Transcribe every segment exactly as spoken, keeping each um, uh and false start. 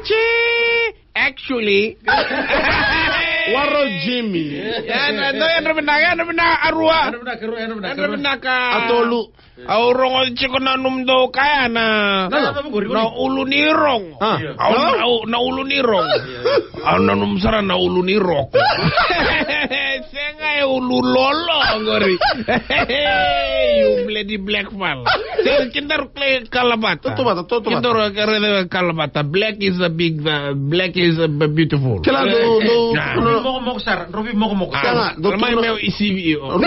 Chi, actually. Waro Jimmy. Yadra, no, yadra vinaka, yadra vinaka, a rua. Yadra vinaka, a rua, yadra vinaka, a rua. Yadra vinaka. A tolu. Au rogo tiko na nomudou kaya na, na, na, na ulu ni rogo. Ah. Au na, au na ulu ni rogo. Au nanuma sara na ulu ni roko. Sega, e ulu lolo qori. You bloody black fella. Sega, kedaru kei Kalavata. Totovata, totovata. Kedaru kei Kalavata. Black is a big, uh, black is a b-, beautiful. Kila dou, dou, ah, dou mokomoko sara, dou mokomoko. Ah, sega, dou mai tukuna meu isivi o.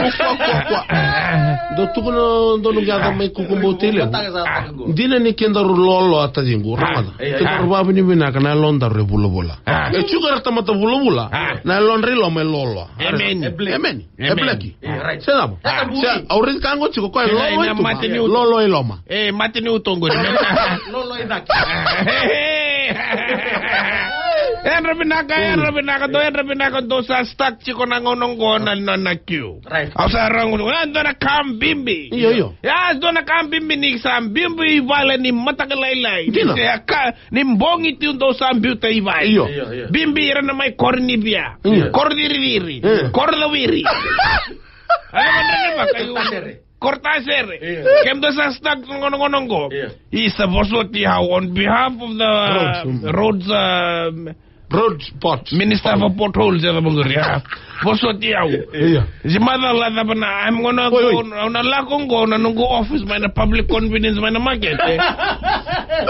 Dou tukuna dou nuqu yaca mai Kukubauti levu. Dina ni kedaru lolo a taciqu, rogoca. Kedaru vavinavinaka na yalodaru e vulavula. E tiko era tamata vulavula, na yalodra i loma e lolo. Emeni. Emeni. E bleki. Right. Se cava? Se, au raica ka qo tiko, koya e lolo i tuba, lolo i loma. E, mate ni uto qori. Lolo i cake. Yadra vinaka, yadra vinaka, dou yadra vinaka, dou sa stuck tiko na gauna qo na, na, na queue. Right. Au sa rogo, a, dua na ka bibi. Io, io. Ia, dua na ka bibi ni sa bibi i vale ni mataka lailai. Dina. Ni se ka, ni bogi tu dou sa biuta i vale. Io. Io, io. Bibi ira na mai koro ni via. Io. Koro ciriciri. Io. Koro cawiri. Ala madrena vaka, io. Tasere. Koro tasere. Io. Kemudou sa stuck tu na gauna qo. Io. Isa, vosoti au on behalf of the, uh, roads, um, road pot. Minister for potholes, e cava qori, a. Vosoti au. Io. Ni macala cava na, I'm gonna go, au na lako qo na noqu office mai na public convenience mai na market, e.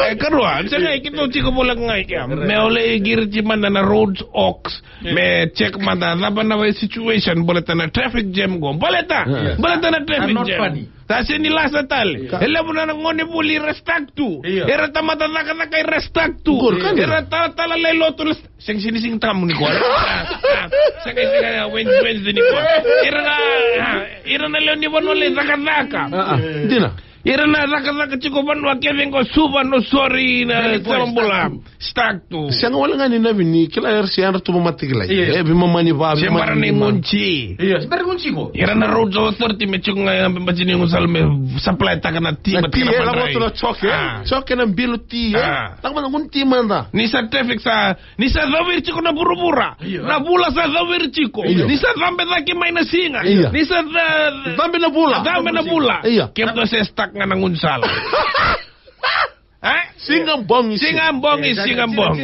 E, karua, sega, keitou tiko voleka ga i kea. Me o lai qiri tiko mada na roads ox. Me check mada cava na situation, baleta na traffic jam qo. Baleta, baleta na traffic jam. Sa sega ni lasa tale. E levu na gone vuli era stuck tu. Io. Era tamata cakacaka era stuck tu. Era talatala lai lotu, era st-, sega, sega ni Siga Tabu nikua. Sega, sega, Wednesday, Wednesday nikua. Era na, ah, era na lewe ni vanua lai cakacaka. Ah, ah. Dina. Era na cakacaka tiko vanua kece qo, Suva, Nausori, na Samabula. Stuck tu. Sega wale ga ni na vini, kila era se yadra tu vakamataqali. Io. E veimama ni va, se veimama ni va. Io, se bera ni gunci qo. Era na roads authority me tiko ga, me bati ni gusala me supply taka na ti, na ti, e lako tu na choke, e? Ah. Choke na bilo ti, e? Ah. Lako mada gunu ti mada. Ni sa traffic sa, ni sa cawiri tiko na vuravura. Io. Na vula sa cawiri tiko. Io. Ni sa cabe cake mai na siga. Io. Ni sa ca-, cabe na vula. Cabe na vula. Io. Kemudou se stuck ga na gunu sala. E? Siga bogi, siga bogi, siga bogi.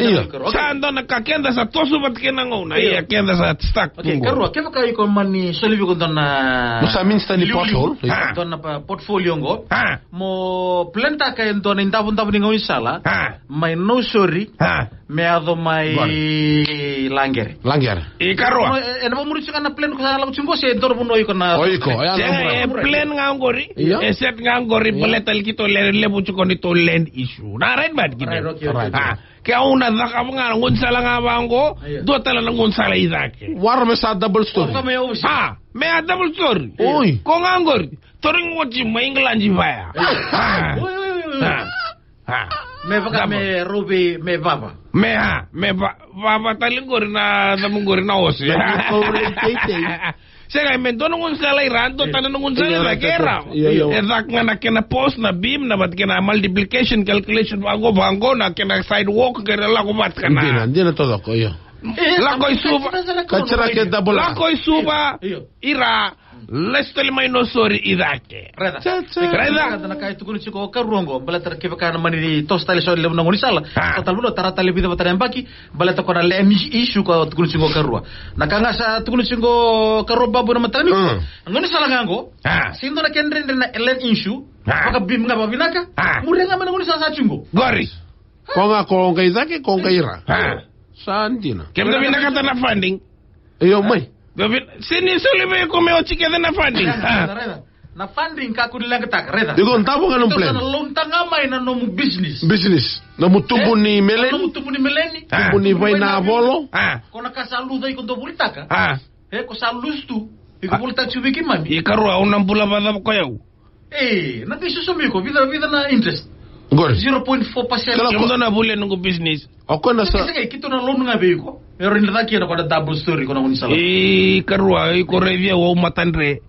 Io. Sa dua na ka keda sa toso vata kei na gauna. Io. Ia, keda sa stuck. Okay, karua, kevaka iko mani soli vei iko dua na, mo sa minister ni pothole. Io. Dua na pa-, portfolio qo. Ha. Mo plan taka e dua na idavodavo ni gaunisala. Ha. Mai Nausori. Ha. Me yaco mai Laqere. Laqere. Ikarua. E, e na vakamuri tiko ga na plan ko sa lako tiko qo se dua na vanua iko na. O iko, e, e plan ga qori. Io. E set ga qori, baleta li keitou le-, levu tiko ni tou land issue. Na right, but keitou. Right, okay, okay. Ah, ke au na cakava ga na gaunisala ga vaqo, io, dua tale na gaunisala i cake. Wara me sa double story. Ah, me a double story. Oi. Ko ga qori. Tori qoti mai England vaya. Ah. Oi, oi, oi, oi. Ah. Ah. Me vaka me rovi, me vava. Me a, me va-, vava tale qori na, na cava qori na ose. Me vava teitei. Sega, me dua na gaunisala i ra, dua tale na gaunisala i ra, ke ra. Io, io. E caka ga na kena pos, na beam, na vata kei na multiplication calculation, vaqo, vaqo, na kena sidewalk, kena lako vata kei na. Dina, dina taucoko, io. Lako i Suva. Ka tira ke double. Lako i Suva. Io. I ra. Lesu tale mai Nausori i cake. Raica. Raica. Raica na ka e tukuni tiko o karua qo, baleta kevaka na mani toso tale so levu na gaunisala. Ah. Sa tale vula, tara tale vica vata na yabaki, baleta ko na land issue ko tukuni tiko o karua. Na ka ga sa tukuni tiko o karua Babu na mataka nikua. Mm. Na gaunisala ga qo. Ah. Sega ni dua na kena dredre na land issue. Ah. Vakabeam ga vakavinaka. Ah. Muria ga mai na gaunisala sa tiko qo. Qori. Ko ga ko qai cake, ko qai ra. Ah. Sa dina. Kemudou vinakata na funding. Io, mai. Sega ni soli vei iko me oti kece na funding. Raica, raica. Na funding ka kua ni leqataka, raica. Iko davo ga nomu plan. Iko sa na loan taka ga mai na nomu business. Business. Nomu tubu ni meleni. Nomu tubu ni meleni. Tubu ni vainavolo. Ah. Ko na ka sa luca iko dau volitaka. Ah. E, ko sa lusu tu. Iko volitaka tiko vei keimami. Ikarua, au na bula vakacava ko yau? E, na qai sosomi iko, vica, vica na interest? Qori. Zero point four percent. Kemudou na vuli noqu business. O koya na sa. Sega, sega, keitou na loan ga vei iko. E rawa ni caka kina ko na double story, ko na gaunisala. Ikarua, iko raici au, au matadre.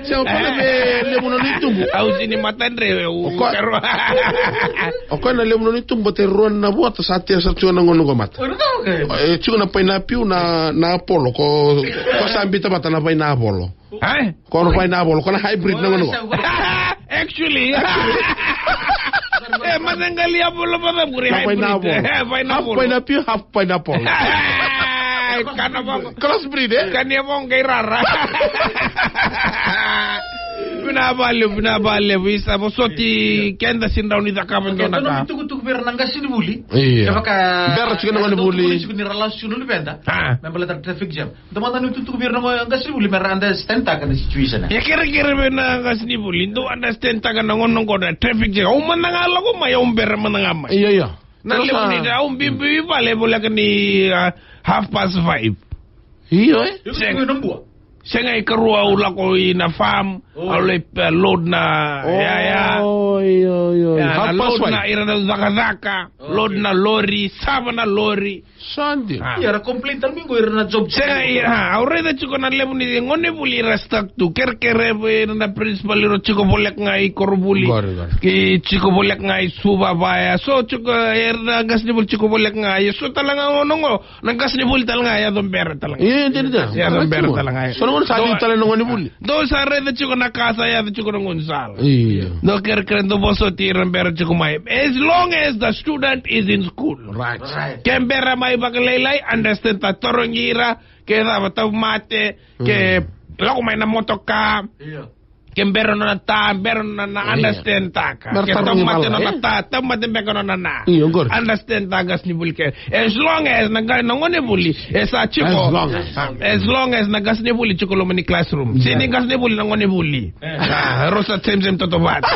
Se o koya na levu na nona itubu. Au sini mata dre, o koya. O koya na levu na nona itubu, baleta e rua na vota sa tea sara tiko na gauna qo mata. E tiko na painapiu, na, na apolo, ko, ko sa bita vata na vainavolo. Ai? Ko na vainavolo, ko na hybrid na gauna qo. Actually. E, mata qali apolo, mata qali hybrid. Vainavolo. E, vainavolo. Half painapiu, half pineapple. Ai, kana vaqo. Crossbreed, e? Kania vaqo qai rara. Vinaka vakalevu, vinaka vakalevu. Isa, vosoti keda sini rawa ni cakava e dua na ka. Tukutuku vei ira na qasenivuli. Io. Kevaka bera tiko na gonevuli. Tukutuku ni ra lasu tiko na luveda. A. Me baleta na traffic jam. Dou mada ni tukutuku vei ira na qasenivuli me ra understand taka na situation. E kerekere vei na qasenivuli, dou understand taka na gauna qo na traffic jam. Au mada ga lako mai, au bera mada ga mai. Io, io. Na levu ni, au biubiu i vale voleka ni, a, half past five. Io, e? Sega. Sega, ikarua au lako i na farm, au lai, e, load na, ya, ya. O, io, io. Ya, na load na ira na cakacaka, load na lori, sava na lori. Sa dina. A. Ia, era complain tale mai qo ira na job. Sega, ia, a, au raica tiko na levu ni gonevuli era stuck tu. Kerekere vei ira na principal, ira tiko voleka ga i koronivuli. Qori, qori. Ki tiko voleka ga i Suva vaya. So tiko, ira na qasenivuli tiko voleka ga. Ia so tale ga gauna qo, na qasenivuli tale ga, yaco bera tale ga. Ia, dina, dina. Yaco bera tale ga. So na gauna sa liu tale na gonevuli. Dou sa raica tiko na ka sa yaco tiko na gaunisala. Io. Dou kerekere, dou vosoti ira bera tiko mai. As long as the student is in school. Right. Right. Ke bera mai vakalailai, understand ta, tarogi ira, ke cava, tauvimate, ke lako mai na motoka. Io. Ke bera nona ta, bera nona na, understand taka. Ke tauvimate nona ta, tauvimate beka nona na. Io, qori. Understand ta, qasenivuli ke. As long as na qa-, na gonevuli e sa tiko. As long as. A, as long as na qasenivuli tiko loma ni classroom. Sega ni qasenivuli na gonevuli. E. A, rau sa semsem toto vata.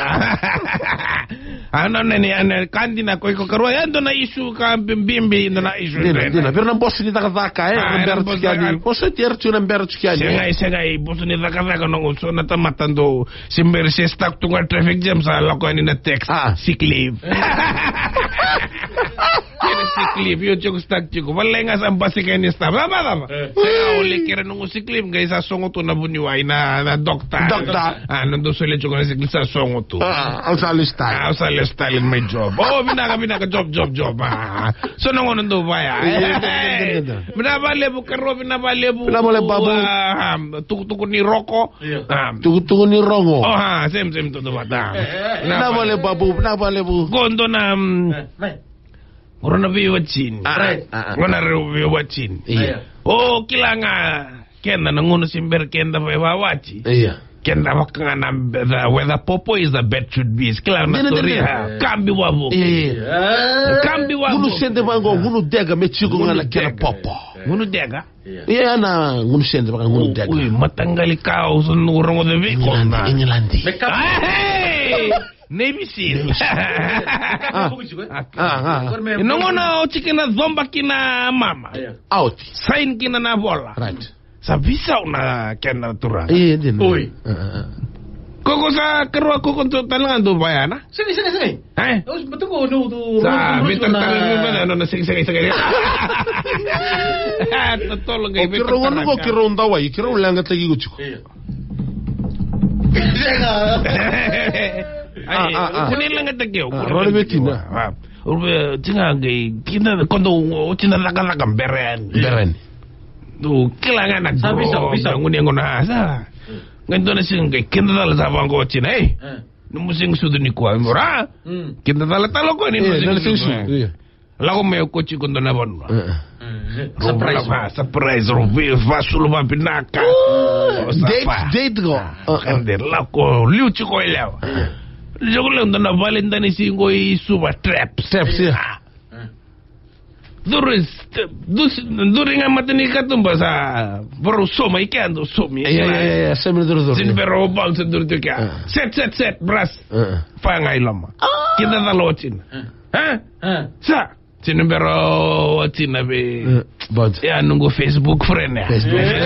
A, nona ni, a, na ka dina ko iko karua, e dua na issue ka bibi, dua na issue. Dina, dina. Vei ira na bosi ni cakacaka, e, a, na bera tiko yani. Bosi tiko na bera tiko yani. Sega, sega, bosi ni cakacaka, noqu so na tamata dou. Se bera se stuck tu ga traffic jam, sa lako yani na text. A. Sick leave. Kena sick leave, io tiko stuck tiko. Vale ga sa basika yani staff. Cava, cava? E. Sega, au lai kere noqu sick leave, qai sa sogo tu na vuniwai na, na doctor. Doctor. A, na dou solia tiko na sick leave sa sogo tu. A, au sa lesu tale. A, au sa lesu tale my job. O, vinaka, vinaka, job, job, job. A, so na gauna dou vaya. Io, io, io, io, io. Vinaka vakalevu karua, vinaka vakalevu. Vinaka vakalevu, Babu. A, tukutuku ni roko. Io. A. Tukutuku ni rogo. O, a, same, same, toto vata. Vinaka vakalevu, Babu, vinaka vakalevu. Qo dua na, mm, e, mai. Qo na veiwatini. A, right. A, a. Qo na rau veiwatini. Io. Io. O, kila ga, keda na gauna se bera keda veiwatini. Io. Keda vaka ga na, the, where the popo is, the bat should be. Kila na story. Dina, dina. Kabi wavoki. Io. Kabi wavoki. Gunu sede vaqo, gunu dega me tiko ga na kena popo. Gunu dega? Io. Ia na gunu sede vaka gunu dega. Ui, mataqali ka au sa noqu rogoca vei iko na. England, England. Hey! Navy Seal. Navy Seal. A. A, a, a. Ena gauna oti kina coba kina mama. Io. Out. Sign kina na vola. Right. Sa veisau na kena turaga. Io, dina. Oi. A, a, a. Koko sa karua koko tu tale ga tu vayana. Sega, sega, sega. E? Au sa bata ko no tu. Sa, no, no, vita no, tale na, no, no, sega, sega, sega. Totolo ga. O keirau gona ko keirau dawai, keirau leqataki iko tiko. Io. Sega. Ai, a, a, a. Ko ni leqataki au. A, rore vei tina. A, rore vei tina qai, kina, kodo, o tina cakacaka bera yani. Bera yani. Tu, kila ga na sa gro, visa, visa. Guni gona, sa. Qai dua na siga qai keda cala sa vaqo o tina, ei. E. Nomu siga sucu nikua, mora. Mm. Keda cala tale o koya ni nomu siga sucu, io. Lako mai o koya tiko dua na vanua. E, e. Mm. Surprise. Surprise, rau vei, vasulu vavinaka. Ooh, o sa date, va. Date qo. A, a. Kade lako, liu tiko e lewa. E. Liu tiko e lewa, dua na vale danisi qo i Suva, Traps. Traps, io. A. E. Curu, curu, curu ga mata ni katuba sa, varau soma i kea dau somi. Ia, ia, ia, ia, semi curu, curu. Sini bera o bounce curu tu kea. A. Set, set, set, brass. A. Fa ga i loma. A. Keda cala o tina. A. A? A. Sa. Sini bera o tina vei. A, bounce. Ia noqu Facebook friend ya. Facebook friend.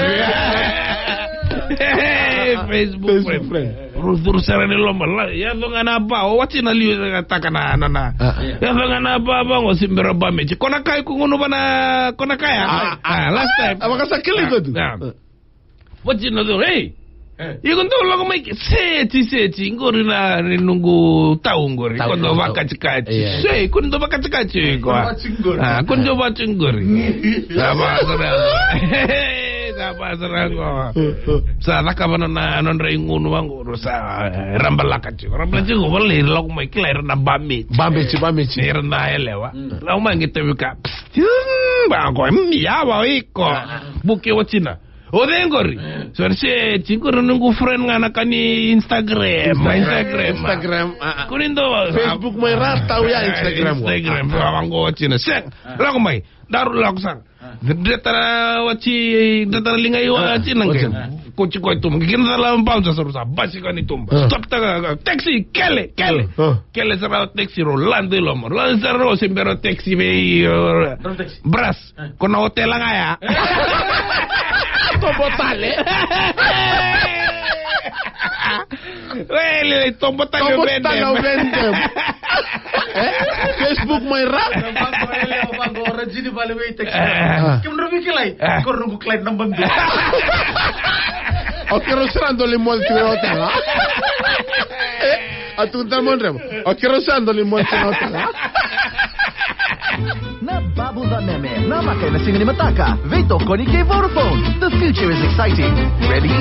Hey, Facebook friend. Facebook friend. Curu, curu sara ni loma, la, yaco ga na ba, o watina liu ga taka na, na, na. A, a. Yaco ga na ba, ba, o simbera ba meji. Ko na kai ko gunu vana, ko na kai, a? A, a. A, last time. A, vakasakila iko tu. A, a. Watina tu, hey. Iko dau lako mai ke, seti, seti, qori na, ni noqu tau qori. Tau, ko dau tau. Vakatikatika. Io. Se, ko dau vakatikatika iko. Ko dau vakatikatika qori. Ah, ko dau vakatikatika qori. Sa va sara. Sa va sara qo. Sa cakava na, na nodra igunu vaqo, sa, eh, rabalaka tiko. Rabalaka tiko, vale, lako mai kila era na bameti. Bameti, bameti. Era na yalewa. Mm. Lako mai qai tavika. Psst, mm, vaqo, mm, ya va iko. Ah, ah. Buke watina. O cei qori? Eh. So, se, tiko na noqu friend ga na ka ni Instagram. Instagram. Instagram. Instagram, ah, ah. Ko ni dau Facebook mai ra, tau ya Instagram. Instagram, ah, vaqo watina. Sega, lako mai. Daru lako sara. Ah. Dretara wati, dretara liga i wati, ah, na qai. Wati. Koti koya i tuba. Kina tala bouncer sara sa, basika ni tuba. Ah. Stop taka, taxi, kele, kele. Ah. Kele sara o taxi ro, lade i loma. Lade sara ro, se bera o taxi vei, uh, Bras. Ko na otela ga ya. Tobo tale. Wele, tobo tale. Tobo tale o vendem. Eh? Facebook mai ra. Na vaqo, ele, o vaqo, o Rajini vale vei taxi. Ah. Kemudrou vei kilai. Ah. Ko noqu kilai na bandu. O keirau sara dau lai moce tiko e otela. Eh? A tukuna tale mo drema. O keirau sara dau lai moce tiko e otela. Na Babu Vameme, na maka ena siga ni mataka, veitokoni kei Vodafone. The future is exciting. Ready?